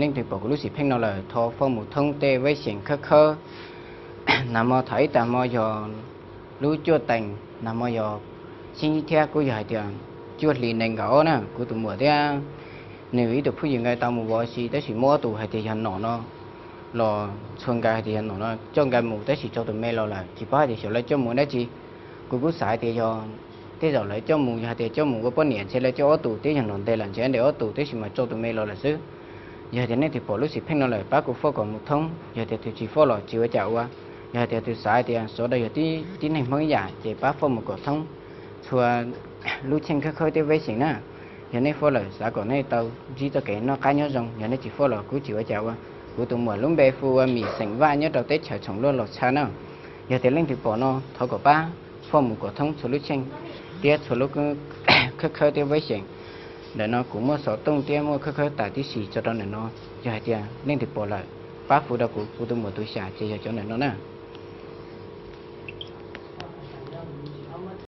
Leej twg pom kuv lub xim pheej no lawm thov foj mus thoob tej veb xyeem khawb khawb. Nag hmo thaum ib tag hmo yog lub cuaj tees, nag hmo yog xib thiab kuj yog hais tias cuaj hli nees nkaum ob na, kuv tus muam thiab nws ib tug phooj ywg nkawd tau mus vov si tab sis muaj ob tug hais tias yog nom no los txhua nkawd hais tias yog nom no coj nkawd mus tab sis tso tus me los lawm, tsis paub hais tias xyov lawv coj mus dab tsi. Kuv kuj xav hais tias yog tej zaum lawv coj mus, yog hais tias coj mus ua poj niam ntshe lawv coj ob tug thiab yog nom nteg lawm ntshe ntev ob tug tab sis mas tso tus me los lawm xwb. Yog hais tias nej twg pom lub xim pheej no lawm pab kuv foj kom mus thoob, yog tias twg tsis foj los tsis ua cas ua. Yog hais tias twg xav hais tias sawv daws yog tib neeg Hmoob ib yam ces pab foj mus kom thoob txhua lub cheej khawb khawb thiab veb xyeem na. Yog nej foj lawm xav kom nej tau ntsib txoj kev noj qab nyob zoo, yog nej tsis foj los kuj tsis ua cas ua. Kuv tus muam lub npe hu ua Mim xeem Vaj nyob rau teb chaws Tshoom Luaj Los Tshaj na. Yog tias leej twg pom no thov kom pab foj mus kom thoob txhua lub cheej thiab txhua lub khawb khawb thiab veb xyeem. Ntawm no kuv muaj xov tooj thiab muaj khawb khawb tas tib si tso rau ntawm no. Yog hais tias leej twg pom lawm pab hu rau kuv, kuv tus muam tus xyam ces yog cov ntawm no na.